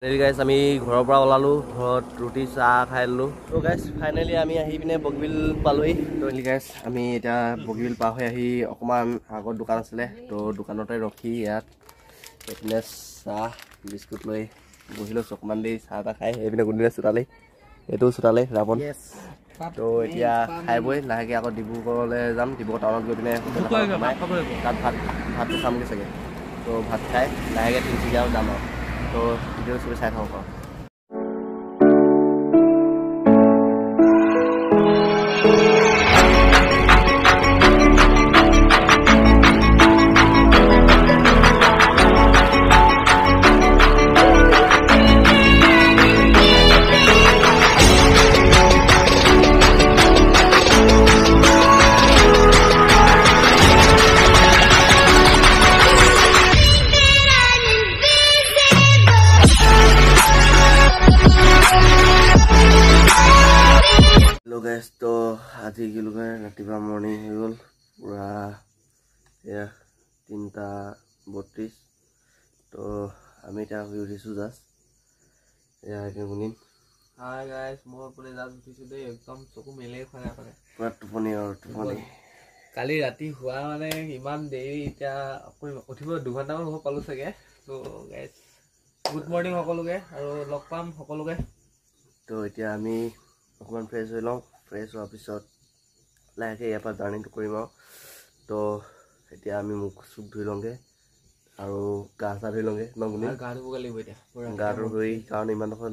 গাইছ, আমি ঘৰৰ পৰা ওলালোঁ, ঘৰত ৰুটি চাহ খাই ল'লোঁ। ত' গাইছ, ফাইনেলি আমি আহি পিনে বগীবিল পালোহি। ত' গাইছ, আমি এতিয়া বগীবিল পাৰ হৈ আহি অকণমান আগত দোকান আছিলে, ত' দোকানতে ৰখি ইয়াত এইপিনে চাহ বিস্কুট লৈ বহি লৈছোঁ। অকণমান দেৰি চাহ তাহ খাই এইপিনে কোনদিনা চোতালেই, এইটোও চোতালেই ৰাৱণ। ত' এতিয়া খাই বৈ লাহেকৈ আকৌ ডিব্ৰুগড়লৈ যাম। ডিব্ৰুগড় টাউনত গৈ পিনে হোটেল এখনত সোমাই তাত ভাতটো খামগৈ চাগে। ত' ভাত খাই লাহেকৈ তিনিচুকীয়াও যাম আৰু। তো ভিডিঅ' চবে চাই থাকক আৰু। তো আজি কি বুলি কয়, ৰাতিপুৱা মৰ্ণিং হৈ গ'ল পূৰা, এয়া 3:32। তো আমি এতিয়া শুই উঠিছোঁ জাষ্ট। এয়া এতিয়া শুনিম। হাই গাইছ, মই আপুনি জাষ্ট উঠিছোঁ দেই, একদম চকু মেলেই খোৱা নাই মানে, পূৰা টোপনি আৰু টোপনি। কালি ৰাতি শোৱা মানে ইমান দেৰি, এতিয়া আকৌ উঠিব 2 ঘণ্টামান হ'ব পালোঁ চাগে। ত' গাইছ, গুড মৰ্ণিং সকলোকে আৰু লগ পাম সকলোকে। তো এতিয়া আমি অকণমান ফ্ৰেছ হৈ লওঁ। ফ্ৰেছ হোৱাৰ পিছত লাহেকৈ ইয়াৰ পৰা জাৰ্ণিটো কৰিম আৰু। তো এতিয়া আমি মুখ চুখ ধুই লওঁগৈ আৰু গা চা ধুই লওঁগৈ ন গুণী? আৰু গা ধুব লাগিব এতিয়া পুৰা। গাটো ধুই, কাৰণ ইমানডোখৰ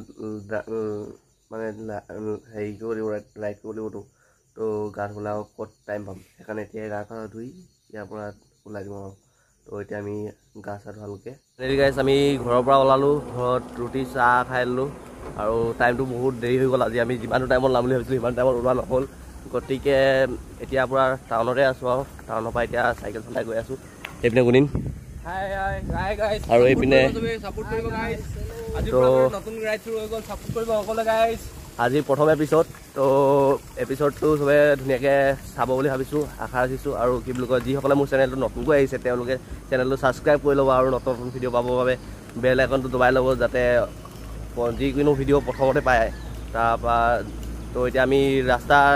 মানে হেৰি কৰিব লাগিব, ৰাইড কৰিব লাগিবতো। তো গা ধুবলৈ আৰু ক'ত টাইম পাম? সেইকাৰণে এতিয়াই গা চা ধুই ইয়াৰ পৰা ওলাই দিম আৰু। তো এতিয়া আমি গা চা ধোৱালোগৈ। গাইছ, আমি ঘৰৰ পৰা ওলালোঁ, ঘৰত ৰুটি চাহ খাই ল'লোঁ আৰু টাইমটো বহুত দেৰি হৈ গ'ল। আজি আমি যিমানটো টাইমত ওলাম বুলি ভাবিছিলোঁ, সিমান টাইমত ওলোৱা নহ'ল। গতিকে এতিয়া পূৰা টাউনতে আছোঁ আৰু টাউনৰ পৰা এতিয়া চাইকেল চলাই গৈ আছোঁ। এইপিনে গুণিন। হাই হাই হাই গাইছ। আৰু এইপিনে ছাপোৰ্ট কৰিব গাইছ, আজি তো নতুন ৰাইড শুৰু হৈ গ'ল, ছাপোৰ্ট কৰিব সকলোৱে গাইছ। আজি প্ৰথম এপিছ'ড, তো এপিছ'ডটো চবে ধুনীয়াকৈ চাব বুলি ভাবিছোঁ, আশা ৰাখিছোঁ। আৰু কি বুলি কয়, যিসকলে মোৰ চেনেলটো নতুনকৈ আহিছে, তেওঁলোকে চেনেলটো ছাবস্ক্ৰাইব কৰি ল'ব আৰু নতুন নতুন ভিডিঅ' পাবৰ বাবে বেল আইকনটো দবাই ল'ব, যাতে যিকোনো ভিডিঅ' প্ৰথমতে পায়। তাৰপৰা তো এতিয়া আমি ৰাস্তাৰ,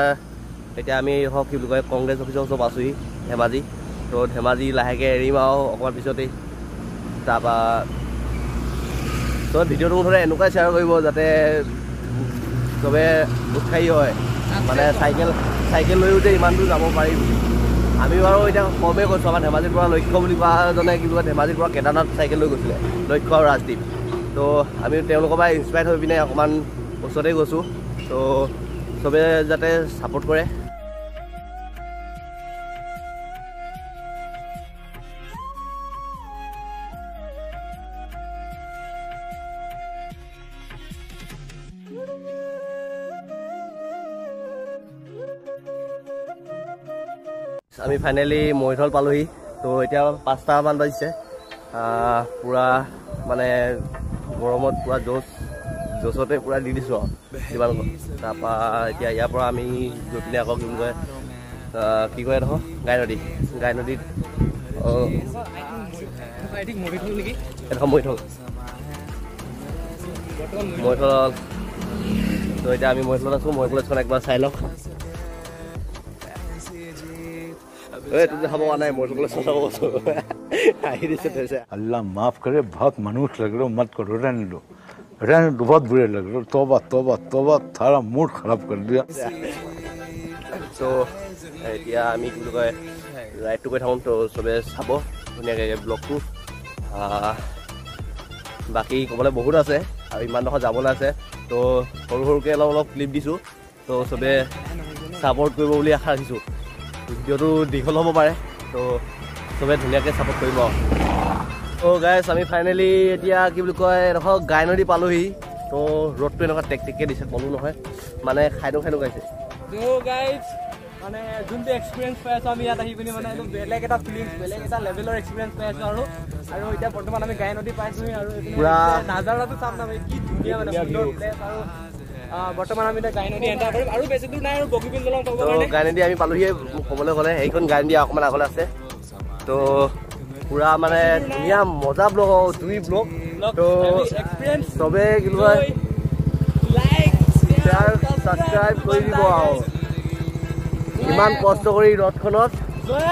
এতিয়া আমি হওক কি বুলি কয়, কংগ্ৰেছ অফিচৰ ওচৰত আছোঁহি ধেমাজি। তো ধেমাজি লাহেকৈ এৰিম আৰু অকণমান পিছতেই। তাৰপৰা চবে ভিডিঅ'টো মুঠতে এনেকুৱাই শ্বেয়াৰ কৰিব যাতে চবে উৎসাহী হয়, মানে চাইকেল লৈও যে ইমান দূৰ যাব পাৰি বুলি। আমি বাৰু এতিয়া কমেই কৈছোঁ। আমাৰ ধেমাজিৰ পৰা লক্ষ্য বুলি কোৱাজনে কি কয়, ধেমাজিৰ পৰা কেদাৰনাথ চাইকেল লৈ গৈছিলে, লক্ষ্য আৰু ৰাজদ্বীপ। তো আমি তেওঁলোকৰ পৰা ইনস্পায়াৰ্ড হৈ পিনে অকণমান ওচৰতে গৈছোঁ। তো চবে যাতে ছাপোৰ্ট কৰে। আমি ফাইনেলি মৰিধল পালোহি। তো এতিয়া 5টামান বাজিছে। পূৰা মানে গৰমত পূৰা জোচতে পূৰা দি দিছোঁ আৰু যিমান। তাৰপৰা এতিয়া ইয়াৰ পৰা আমি গৈ পিনে আকৌ কি কয়, কি কয় এডোখৰ, গাই নদী, গাই নদীত এডোখৰ মৰিধল, মৰিধলত। তো এতিয়া আমি মৰিধলত আছোঁ। মৰিধল কলেজখন একবাৰ চাই লওক। এই তোক দেখাব পৰা নাই, মৰিধল কলেজখন চাব কৈছোঁ। আহি দিছে থৈছে। अल्लाह माफ करे, बहुत मनहूस लग रहे हो। मत करो, रहने दो, रहने दो, बहुत बुरे लग रहे हो। तौबा तौबा तौबा, थारा मूड खराब कर दिया। ত' এতিয়া আমি কি বুলি কয়, ৰাইডটো কৰি থাকোঁ। তো চবে চাব ধুনীয়াকৈ ব্লগটো। বাকী ক'বলৈ বহুত আছে আৰু ইমানডোখৰ যাবলৈ আছে। তো সৰু সৰুকৈ অলপ অলপ ক্লিপ দিছোঁ। তো চবে ছাপৰ্ট কৰিব বুলি আশা ৰাখিছোঁ। ভিডিঅ'টো দীঘল হ'ব পাৰে, তো চবে ধুনীয়াকৈ ছাপৰ্ট কৰিব। তো গাইছ, আমি ফাইনেলি এতিয়া কি বুলি কয়, এডোখৰ গাই নদী পালোহি। তো ৰ'দটো এনেকুৱা টেক টেককৈ দিছে, ক'লো নহয়, মানে খাইনো খাইনো গাইছে। তো গাইজ, মানে যোনটো এক্সপিৰিয়েঞ্চ পাই আছোঁ আমি ইয়াত আহি পিনি, মানে এইটো বেলেগ এটা ফিলিংছ, বেলেগ এটা লেভেলৰ এক্সপিৰিয়েঞ্চ পাই আছোঁ। আৰু এতিয়া বৰ্তমান আমি গাই নদী পাইছোঁহি আৰু এইপিনে নাজাৰাটো চাম না, কি ধুনীয়া, মানে সুন্দৰ প্লেচ। আৰু বৰ্তমান আমি এতিয়া গাই নদী এণ্টাৰ কৰিম আৰু বেছি দূৰ নাই আৰু বগীবিল দলং পাব। কাৰণে গাই নদী আমি পালোহিয়ে ক'বলৈ গ'লে। সেইখন গাই নদী অকণমান আগলৈ আছে। তো পূৰা মানে ধুনীয়া মজা ব্লগ, দুই ব্লগ। তো চবে কি কয় লাইক শ্বেয়াৰ ছাবস্ক্ৰাইব কৰি দিব। আৰু ইমান কষ্ট কৰি ৰথখনত জয়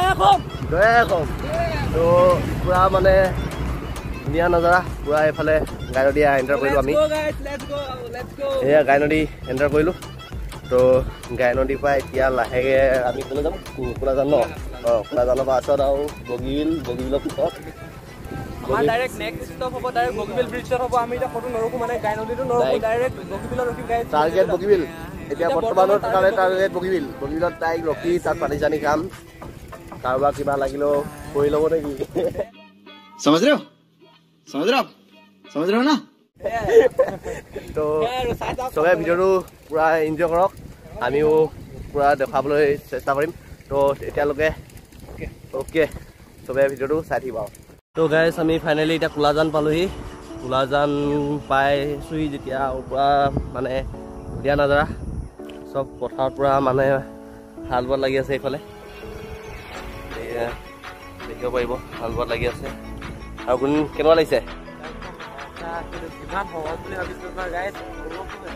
অসম। তো পুৰা মানে ধুনীয়া নজাৰা, পুৰা এইফালে গাইনদী এণ্টাৰ কৰিলোঁ আমি। এয়া গাইনদী এণ্টাৰ কৰিলোঁ। তো গাইনদীৰ পৰা এতিয়া লাহেকৈ আমি ক'লৈ যাম? কোলাজান ন? অঁ, কোলাজানৰ পাছত আৰু বগীবিল, বগীবিলৰ পিছত টাৰ্গেট বগীবিল। এতিয়া বৰ্তমানৰ কাৰণে টাৰ্গেট বগীবিল। বগীবিলত তাইক ৰখি তাত পানী চানী খাম, কাৰোবাৰ কিবা লাগিলেও কৰি ল'ব নেকি। তো চবে ভিডিঅ'টো পূৰা এনজয় কৰক, আমিও পূৰা দেখুৱাবলৈ চেষ্টা কৰিম। তো এতিয়ালৈকে অ'কে, চবে ভিডিঅ'টো চাই থাকিব। আৰু তো গাইজ আমি ফাইনেলি এতিয়া কোলাজান পালোহি। কোলাজান পাইছোহি যেতিয়া পূৰা মানে ধুনীয়া নাজাৰা, চব পথাৰত পূৰা মানে হাল বোৱাত লাগি আছে। এইফালে দেখিব পাৰিব হাল বোৱাত লাগি আছে। আৰু কোন কেনেকুৱা লাগিছে? ইমান সহজ বুলি ভাবিছিলোঁ গাইজ,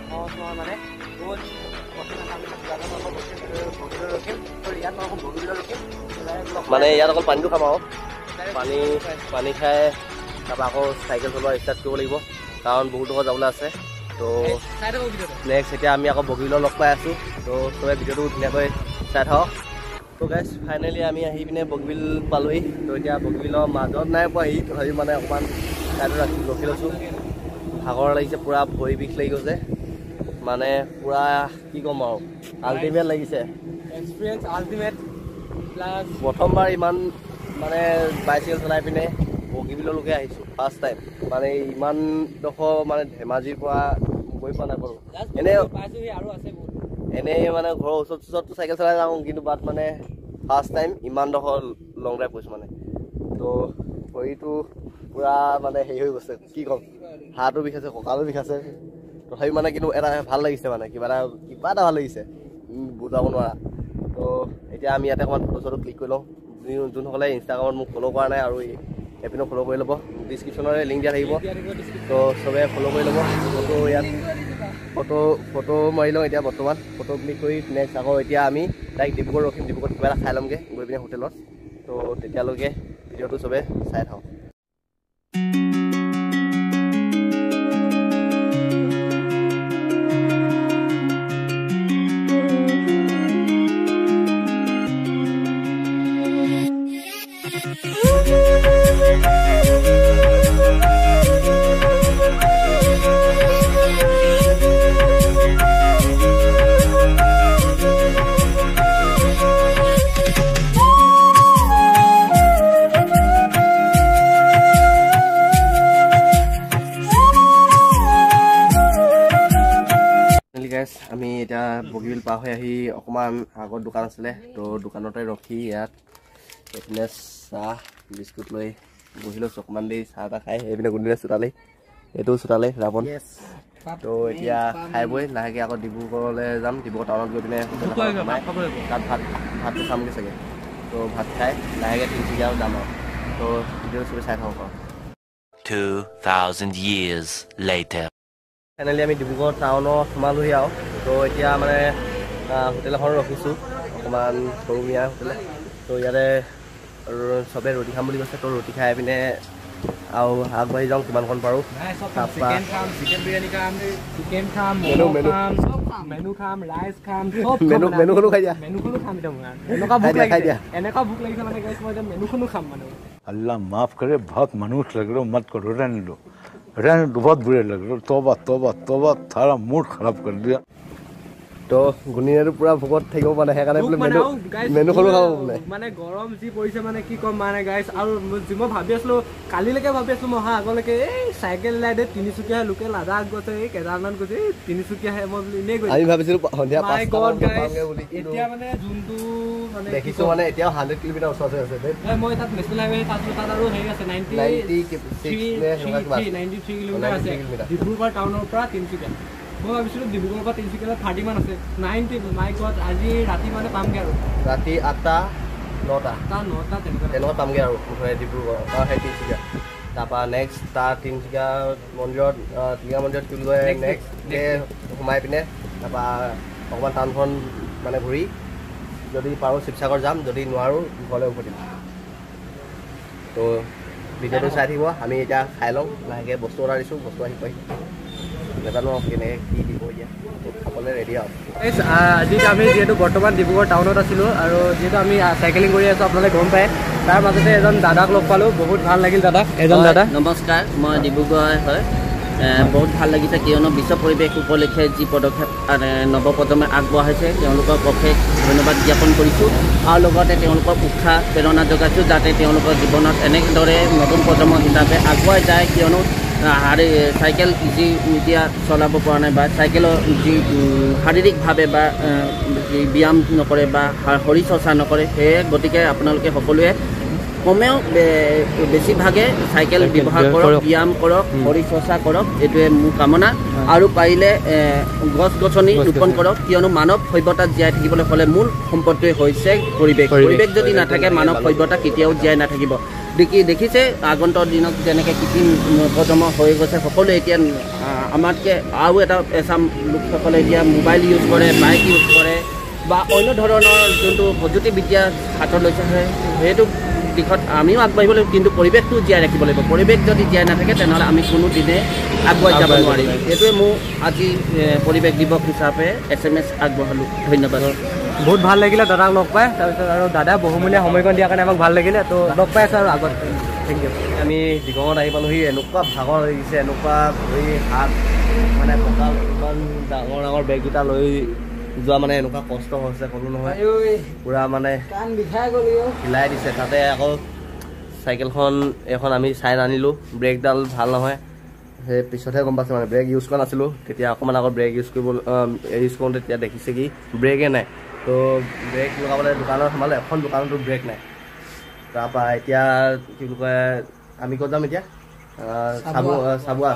সহজ নহয় মানে বহুত কঠিন। মানে ইয়াত অকল পানীটো খাম আৰু পানী পানী খাই তাৰপৰা আকৌ চাইকেল চলোৱা ষ্টাৰ্ট কৰিব লাগিব, কাৰণ বহুত দূৰত যাবলৈ আছে। তো নেক্সট এতিয়া আমি আকৌ বগীবিলৰ লগ পাই আছোঁ। তো চবে ভিডিঅ'টো ধুনীয়াকৈ চাই থাকক। তো গাইজ ফাইনেলি আমি আহি পিনে বগীবিল পালোহি। তো এতিয়া বগীবিলৰ মাজত নাই পোৱাহি, তথাপিও মানে অকণমান ছাইডত ৰাখি ৰখি লৈছোঁ। ভাগৰ লাগিছে, পূৰা ভৰি বিষ লাগি গৈছে, মানে পূৰা কি ক'ম আৰু আল্টিমেট লাগিছে। এক্সপিৰিয়েঞ্চ আল্টিমেট প্লাছ প্ৰথমবাৰ ইমান মানে বাইচাইকেল চলাই পিনে বগীবিললৈকে আহিছোঁ ফাৰ্ষ্ট টাইম। মানে ইমানডোখৰ মানে ধেমাজিৰ পৰা গৈ পোৱা নাই বাৰু। এনেই এনেই মানে ঘৰৰ ওচৰত চোচৰততো চাইকেল চলাই যাওঁ, কিন্তু বাট মানে ফাৰ্ষ্ট টাইম ইমানডোখৰ লং ড্ৰাইভ কৰিছোঁ মানে। তো ভৰিটো পূৰা মানে হেৰি হৈ গৈছে, কি ক'ম, হাতো বিষাইছে, কঁকালো বিষাইছে, তথাপি মানে কিন্তু এটা ভাল লাগিছে, মানে কিবা এটা ভাল লাগিছে, বুজাব নোৱাৰা। তো এতিয়া আমি ইয়াতে অকণমান ফটো চটো ক্লিক কৰি লওঁ। যোনসকলে ইনষ্টাগ্ৰামত মোক ফ'ল' কৰা নাই আৰু এপিনো ফ'ল' কৰি ল'ব, ডিছক্ৰিপশ্যনৰে লিংক দিয়া থাকিব, তো চবে ফ'ল' কৰি ল'ব। ফটো ইয়াত ফটো মাৰি লওঁ এতিয়া বৰ্তমান, ফটো ক্লিক কৰি নেক্সট আকৌ এতিয়া আমি ডাইৰেক্ট ডিব্ৰুগড় ৰখিম, ডিব্ৰুগড়ত কিবা এটা খাই ল'মগৈ গৈ পিনে হোটেলত। তো তেতিয়ালৈকে ভিডিঅ'টো চবে চাই থাকক। আমি এতিয়া বগীবিল পাৰ হৈ আহি অকণমান আগত দোকান আছিলে, তো দোকানতে ৰখি ইয়াত এইপিনে চাহ বিস্কুট লৈ বহি লৈছোঁ। অকণমান দেৰি চাহ তাহ খাই সেইপিনে কোনদিনা চোতালেই, এইটোও চোতালেই ৰাৱণ। তো এতিয়া খাই বৈ লাহেকৈ আকৌ ডিব্ৰুগড়লৈ যাম। ডিব্ৰুগড় টাউনত গৈ পিনে হোটেল সোমাই তাত ভাতটো খামগৈ চাগে। তো ভাত খাই লাহেকৈ তিনিচুকীয়া যাম আৰু। তো ভিডিঅ'টো চবে চাই থাকক আৰু। 2000 years later. Finally আমি ডিব্ৰুগড় টাউনত সোমালোহি আৰু। তো এতিয়া মানে হোটেল এখন ৰখিছোঁ, অকণমান সৰুমীয়া হোটেল। তো ইয়াতে চবে ৰুটি খাম বুলি কৈছে, তো ৰুটি খাই পিনে আৰু আগবাঢ়ি যাওঁ কিমানখন পাৰোঁ। अल्लाह माफ करे, बहुत मनुष्य लग रहे हो, मत करो, रहने दो, रहने दो, बहुत बुरे लग रहे हो, तौबा तौबा तौबा, थारा मूड खराब कर दिया। তো গুণীয়াটো পুৰা ভোকত থাকিব মানে, সেইকাৰণে বোলে মেনুখনো খাব বোলে। মানে গৰম যি পৰিছে মানে কি ক'ম মানে গাইজ। আৰু মই ভাবি আছিলোঁ কালিলৈকে ভাবি আছিলোঁ মই অহা আগলৈকে এই চাইকেল ৰাইডে তিনিচুকীয়া লোকে লাডাখ গৈছে, এই কেদাৰনাথ গৈছে, এই তিনিচুকীয়াহে মই বোলো এনেই গৈছোঁ। আমি ভাবিছিলোঁ সন্ধিয়া এতিয়া মানে যোনটো মানে দেখিছোঁ মানে এতিয়াও 100 কিলোমিটাৰ ওচৰতে আছে। মই তাত নেশ্যনেল হাইৱে চাইছিলোঁ, তাত আৰু হেৰি আছে 93 কিলোমিটাৰ আছে ডিব্ৰুগড় টাউনৰ পৰা তিনিচুকীয়া। মই ভাবিছিলোঁ ডিব্ৰুগড়ৰ পৰা তিনিচুকীয়ালৈ 30 মান আছে, 90 মাই গড। আজি ৰাতি মানে পামগৈ আৰু ৰাতি 8টা 9টা 9টা তেনেকুৱা পামগৈ আৰু মুঠতে ডিব্ৰুগড় সেই তিনিচুকীয়া। তাৰপৰা নেক্সট তাৰ তিনিচুকীয়া মন্দিৰত, টিলিঙা মন্দিৰত কি বুলি কয়, নেক্সট ডে সোমাই পিনে তাৰপৰা অকণমান টাউনখন মানে ঘূৰি যদি পাৰোঁ শিৱসাগৰ যাম, যদি নোৱাৰোঁ ঘৰলৈ উভতিম। তো ভিডিঅ'টো চাই থাকিব। আমি এতিয়া খাই লওঁ লাহেকৈ, বস্তু অৰ্ডাৰ দিছোঁ, বস্তু আহি পাই নাজানো কেনেকৈ কি দিব, এতিয়া খাবলৈ ৰেডি আৰু। আজি আমি যিহেতু বৰ্তমান ডিব্ৰুগড় টাউনত আছিলোঁ আৰু যিহেতু আমি চাইকেলিং কৰি আছোঁ, আপোনালোকে গম পায়। তাৰ মাজতে এজন দাদাক লগ পালোঁ, বহুত ভাল লাগিল দাদা। এজন দাদা, নমস্কাৰ, মই ডিব্ৰুগড় হয়। বহুত ভাল লাগিছে কিয়নো বিশ্ব পৰিৱেশ উপলক্ষে যি পদক্ষেপ নৱপ্ৰজন্মই আগবঢ়াইছে, তেওঁলোকক অশেষ ধন্যবাদ জ্ঞাপন কৰিছোঁ আৰু লগতে তেওঁলোকক উৎসাহ প্ৰেৰণা যোগাইছোঁ যাতে তেওঁলোকৰ জীৱনত এনেদৰে নতুন প্ৰজন্ম হিচাপে আগুৱাই যায়। কিয়নো চাইকেল যি এতিয়া চলাব পৰা নাই বা চাইকেলৰ যি শাৰীৰিকভাৱে বা যি ব্যায়াম নকৰে বা শৰীৰ চৰ্চা নকৰে, সেয়ে গতিকে আপোনালোকে সকলোৱে কমেও বেছিভাগে চাইকেল ব্যৱহাৰ কৰক, ব্যায়াম কৰক, শৰীৰ চৰ্চা কৰক, এইটোৱে মোৰ কামনা। আৰু পাৰিলে গছ গছনি ৰোপণ কৰক, কিয়নো মানৱ সভ্যতাত জীয়াই থাকিবলৈ হ'লে মূল সম্পদটোৱে হৈছে পৰিৱেশ। পৰিৱেশ যদি নাথাকে মানৱ সভ্যতা কেতিয়াও জীয়াই নাথাকিব। দেখিছে আগন্তুক দিনত যেনেকৈ কৃত্ৰিম প্ৰজন্ম হৈ গৈছে, সকলোৱে এতিয়া আমাতকৈ আৰু এটা এচাম লোকসকলে এতিয়া মোবাইল ইউজ কৰে, বাইক ইউজ কৰে বা অন্য ধৰণৰ যোনটো প্ৰযুক্তিবিদ্যা হাতত লৈছে, সেইটো দিশত আমিও আগবাঢ়িব লাগিব, কিন্তু পৰিৱেশটো জীয়াই ৰাখিব লাগিব। পৰিৱেশ যদি জীয়াই নাথাকে তেনেহ'লে আমি কোনো দিনে আগুৱাই যাব নোৱাৰিম। সেইটোৱে মোৰ আজি পৰিৱেশ দিৱস হিচাপে SMS আগবঢ়ালোঁ। ধন্যবাদ। বহুত ভাল লাগিলে দাদাক লগ পাই। তাৰপিছত আৰু দাদা বহুমূলীয়া সময়কণ দিয়াৰ কাৰণে আমাক ভাল লাগিলে। তো লগ পাই আছোঁ আৰু আগত। Thank you. আমি দিগঙত আহি পালোহি, এনেকুৱা ভাগৰ লাগিছে, এনেকুৱা ভৰি হাত মানে কঁকাল, ইমান ডাঙৰ ডাঙৰ বেগকেইটা লৈ যোৱা মানে এনেকুৱা কষ্ট হৈছে ক'লো নহয়, পূৰা মানে হিলাই দিছে। তাতে আকৌ চাইকেলখন এইখন আমি চাই নানিলোঁ, ব্ৰেকডাল ভাল নহয়, সেই পিছতহে গম পাইছোঁ। মানে ব্ৰেক ইউজ কৰা নাছিলোঁ তেতিয়া, অকণমান আগত ব্ৰেক ইউজ কৰিব ইউজ কৰোঁতে তেতিয়া দেখিছে কি ব্ৰেকে নাই। তো ব্ৰেক লগাবলৈ দোকানত সোমালোঁ, এখন দোকানতো ব্ৰেক নাই। তাৰপৰা এতিয়া কি বুলি কয়, আমি ক'ত যাম এতিয়া?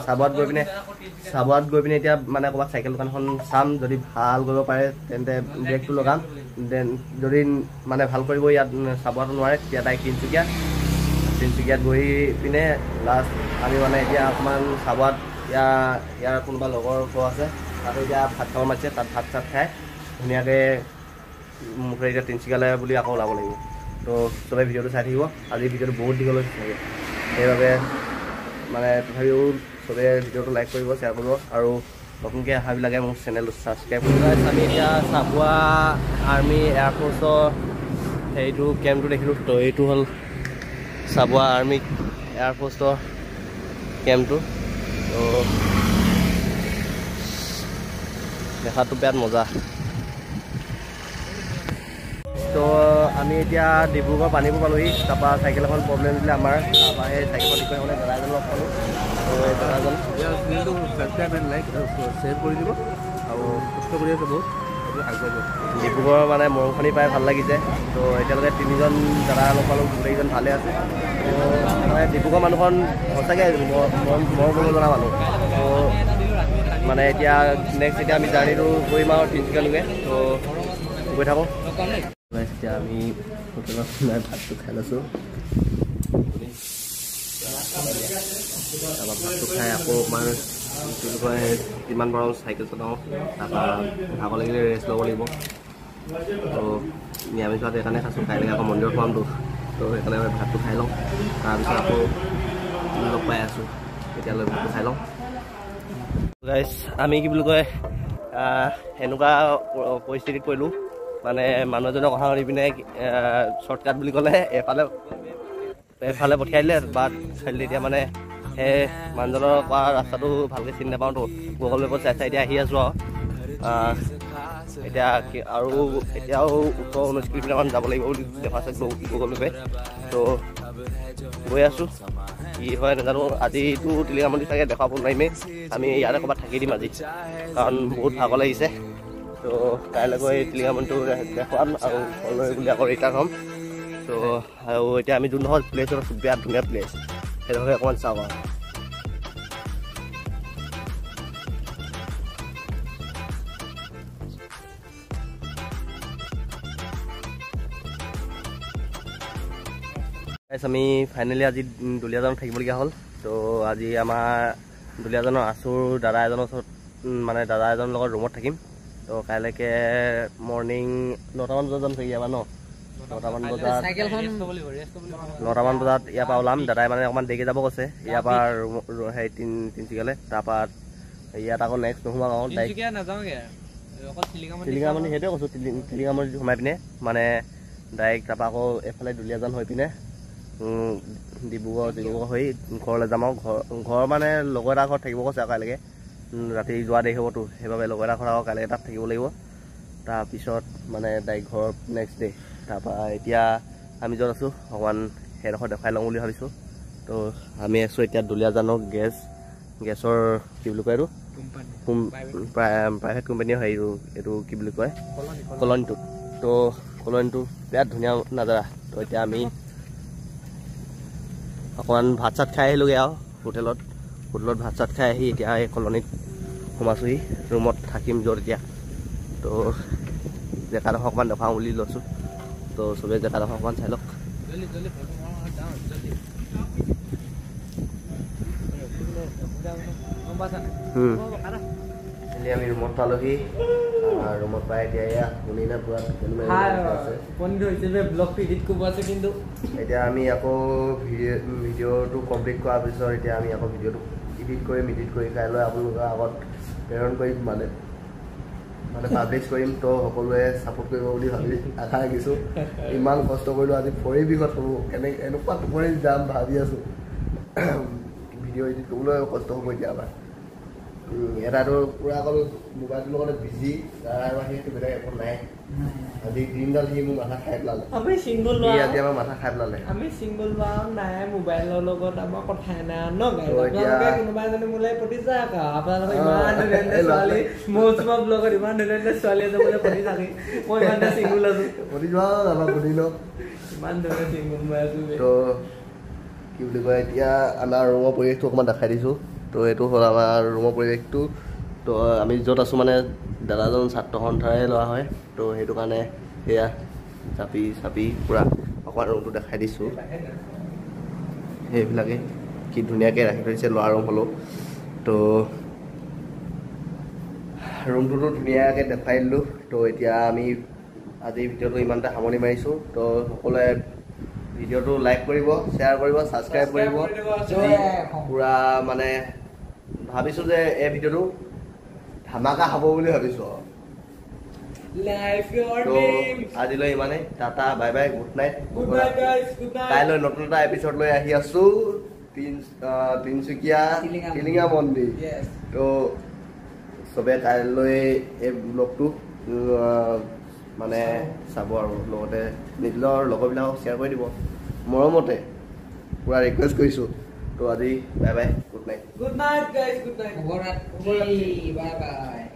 চাবুৱাত গৈ পিনে এতিয়া মানে ক'ৰবাত চাইকেল দোকানখন চাম, যদি ভাল কৰিব পাৰে তেন্তে ব্ৰেকটো লগাম। Then যদি মানে ভাল কৰিব ইয়াত চাবুৱাটো নোৱাৰে তেতিয়া তাই তিনিচুকীয়াত গৈ পিনে লাষ্ট আমি মানে এতিয়া অকণমান চাবুৱাত ইয়াৰ কোনোবা লগৰ ঘৰ আছে, তাতে এতিয়া ভাত খাব মাতিছে, তাত ভাত চাত খাই ধুনীয়াকৈ মুঠতে এতিয়া তিনিচুকীয়ালৈ বুলি আকৌ ওলাব লাগিব। তো চবেই ভিডিঅ'টো চাই থাকিব। আজি ভিডিঅ'টো বহুত দীঘল হৈছে চাগে, সেইবাবে মানে তথাপিও চবে ভিডিঅ'টো লাইক কৰিব, শ্বেয়াৰ কৰিব আৰু নতুনকৈ অহাবিলাকে মোৰ চেনেলটো ছাবস্ক্ৰাইব কৰিব। আমি এতিয়া চাবুৱা আৰ্মি এয়াৰফ'ৰ্চৰ হেৰিটো কেম্পটো দেখিলোঁ। তো এইটো হ'ল চাবুৱা আৰ্মি এয়াৰফ'ৰ্চৰ কেম্পটো। তো দেখাটো বিৰাট মজা। তো আমি এতিয়া ডিব্ৰুগড় পানীপুৰ পালোহি। তাৰপৰা চাইকেল এখন প্ৰব্লেম দিলে আমাৰ, তাৰপৰা সেই চাইকেলখন ঠিক কৰিবলৈ দাদা এজন লগ পালোঁ। তো এই দাদাজন ছাবস্ক্ৰাইব এণ্ড লাইক শ্বেয়াৰ কৰি দিব আৰু কষ্ট কৰি আছে বহুত, ডিব্ৰুগড়ৰ মানে মৰমখনি পাই ভাল লাগিছে। তো এতিয়ালৈকে তিনিজন দাদা লগ পালোঁ, গোটেইকেইজন ভালে আছে। তো মানে ডিব্ৰুগড় মানুহখন সঁচাকৈ মৰম কৰিব জনা মানুহ। তো মানে এতিয়া নেক্সট এতিয়া আমি জাৰ্ণিটো কৰিম আৰু তিনিচুকীয়ালৈকে। তো গৈ থাকোঁ। এতিয়া আমি হোটেলত সোমাই ভাতটো খাই লৈছোঁ। তাৰপৰা ভাতটো খাই আকৌ অকণমান কি বুলি কয়, যিমান পাৰোঁ চাইকেল চলাওঁ, তাৰপৰা ভাগৰ লাগিলে ৰেষ্ট ল'ব লাগিব। তো নিৰামিষ ভাত সেইকাৰণে খাইছোঁ, কাইলৈ আকৌ মন্দিৰত সোমামতো, তো সেইকাৰণে আমি ভাতটো খাই লওঁ, তাৰপিছত আকৌ লগ পাই আছোঁ। এতিয়ালৈ ভাতটো খাই লওঁ। গাইজ আমি কি বুলি কয় এনেকুৱা পৰিস্থিতিত পৰিলোঁ, মানে মানুহ এজনৰ কথা শুনি পিনে শ্বৰ্টকাট বুলি ক'লে এফালে পঠিয়াই দিলে, বাট চাইলে এতিয়া মানে সেই মানুহজনৰ পৰা ৰাস্তাটো ভালকৈ চিনি নাপাওঁতো, গুগল মেপত চাই চাই এতিয়া আহি আছোঁ আৰু। এতিয়া আৰু এতিয়াও 18-19 কিলোমিটাৰমান যাব লাগিব বুলি দেখুৱাইছে গুগল মেপে। তো গৈ আছোঁ, কি হয় নাজানো। আজিতো টিলিঙা মন্দিৰ চাগে দেখুৱাব নোৱাৰিমেই, আমি ইয়াতে ক'ৰবাত থাকি দিম আজি, কাৰণ বহুত ভাগৰ লাগিছে। তো কাইলৈ গৈ টিলিঙা মন্দিৰটো দেখুৱাম আৰু ঘৰলৈ বুলি আকৌ ৰিটাৰ্ণ হ'ম। তো আৰু এতিয়া আমি যোনডোখৰ প্লেচত আছোঁ বিৰাট ধুনীয়া প্লেচ, সেইডোখৰকে অকণমান চাওঁ আৰু। আমি ফাইনেলি আজি দুলীয়াজানত থাকিবলগীয়া হ'ল। তো আজি আমাৰ দুলীয়াজানৰ আচুৰ দাদা এজনৰ ওচৰত মানে দাদা এজনৰ লগত ৰুমত থাকিম। তো কাইলৈকে মৰ্ণিং 9টামান বজাত যাম চাগে ইয়াৰ পৰা ন, 9টামান বজাত 9টামান বজাত ইয়াৰ পৰা ওলাম। দাদাই মানে অকণমান দেৰিকৈ যাব কৈছে ইয়াৰ পৰা হেৰি তিনিচুকীয়ালৈ। তাৰপৰা ইয়াত আকৌ নেক্সট নোসোমাম আকৌ টিলিঙা মন্দিৰ, সেইটোৱে কৈছোঁ, টিলিঙা মন্দিৰ সোমাই পিনে মানে ডাইৰেক্ট তাৰপৰা আকৌ এইফালে দুলীয়াজান হৈ পিনে ডিব্ৰুগড় চিব্ৰুগড় হৈ ঘৰলৈ যাম। আৰু ঘৰ মানে লগৰ এটা ঘৰত থাকিব কৈছে আৰু কাইলৈকে ৰাতি যোৱা দেৰি হ'বতো, সেইবাবে লগৰ এটা ঘৰত আকৌ কাইলৈকে তাত থাকিব লাগিব। তাৰপিছত মানে ডাইৰেক্ট ঘৰ নেক্সট ডে'। তাৰপৰা এতিয়া আমি য'ত আছোঁ অকণমান সেইডোখৰ দেখুৱাই লওঁ বুলি ভাবিছোঁ। তো আমি আছোঁ এতিয়া দুলীয়াজানৰ গেছৰ কি বুলি কয় এইটো প্ৰাইভেট কোম্পানীৰ হেৰিটো এইটো কি বুলি কয় কলনীটোত। তো কলনীটো বিৰাট ধুনীয়া নাজাৰা। তো এতিয়া আমি অকণমান ভাত চাত খাই আহিলোঁগৈ আৰু হোটেলত ভাত চাত খাই আহি এতিয়া এই কলনীত সোমাইছোঁহি, ৰুমত থাকিম য'ত এতিয়া। তো জেগাডোখৰ অকণমান দেখুৱাওঁ বুলি লৈছোঁ। তো চবেই জেগাডোখৰ অকণমান চাই লওক। আমি ৰুমত পালোহি, ৰুমত পাই এতিয়া এয়া শুনিলে পূৰা টোপনি ব্লগটো এডিট কৰিব আছে। কিন্তু এতিয়া আমি আকৌ ভিডিঅ'টো কমপ্লিট কৰাৰ পিছত এতিয়া আমি আকৌ ভিডিঅ'টো এডিট কৰিম। এডিট কৰি কাইলৈ আপোনালোকৰ আগত প্ৰেৰণ কৰিম, মানে মানে পাব্লিছ কৰিম। তো সকলোৱে ছাপোৰ্ট কৰিব বুলি ভাবি আশা ৰাখিছোঁ। ইমান কষ্ট কৰিলোঁ আজি, ভৰি বিষত হ'ব কেনেকৈ এনেকুৱা টোপনি যাম ভাবি আছোঁ। ভিডিঅ' এডিট কৰিবলৈ কষ্ট হ'ব এতিয়া আমাৰ। এটাতো পূৰা অকল মোবাইলটোৰ লগতে বিজি, তাৰ বাহিৰে বেলেগ একো নাই। আজি দিনডাল সি মোৰ মাথা খাই পেলালে। আমি চিংগল, আজি আমাৰ মাথা খাই পেলালে। আমি চিংগল নাই, মোবাইলৰ লগত আমাৰ কথাই নাই ন। আপোনালোকে কোনোবা এজনী মোলৈ পতি যাওক, আপোনালোকে ইমান ধুনীয়া ধুনীয়া ছোৱালী মৌচুমা ব্লগত ইমান ধুনীয়া ধুনীয়া ছোৱালী আছে বোলে পতি থাকি, মই ইমান এটা চিংগল আছো। পতি যোৱা আমাৰ সুধি লওক, ইমান ধুনীয়া চিংগল মই আছো। তো কি বুলি কয়, এতিয়া আমাৰ ৰুমৰ পৰিৱেশটো অকণমান দেখাই দিছোঁ। তো এইটো হ'ল আমাৰ ৰুমৰ পৰিৱেশটো। তো আমি য'ত আছোঁ মানে দাদাজন ছাত্ৰ সন্থাৰে লোৱা হয়, তো সেইটো কাৰণে সেয়া জাপি চাপি পূৰা অকণমান ৰুমটো দেখাই দিছোঁ। সেইবিলাকে কি ধুনীয়াকৈ ৰাখি থৈছে ল'ৰা ৰুম হ'লেও। তো ৰুমটোতো ধুনীয়াকৈ দেখুৱাই দিলোঁ। তো এতিয়া আমি আজিৰ ভিডিঅ'টো ইমানতে সামৰণি মাৰিছোঁ। তো সকলোৱে ভিডিঅ'টো লাইক কৰিব, শ্বেয়াৰ কৰিব, ছাবস্ক্ৰাইব কৰিব। পূৰা মানে ভাবিছোঁ যে এই ভিডিঅ'টো ধামাকা হ'ব বুলি ভাবিছোঁ। তো আজিলৈ ইমানেই, tata, bye bye, good night. কাইলৈ নতুন এটা এপিছড লৈ আহি আছোঁ, তিনিচুকীয়া টিলিঙা মন্দিৰ। তো চবে কাইলৈ এই ব্লগটো মানে চাব আৰু লগতে নিজৰ লগৰবিলাকক শ্বেয়াৰ কৰি দিব মৰমতে, পূৰা ৰিকুৱেষ্ট কৰিছোঁ। তো আজি bye bye, good night. Good night guys, good night, bye bye.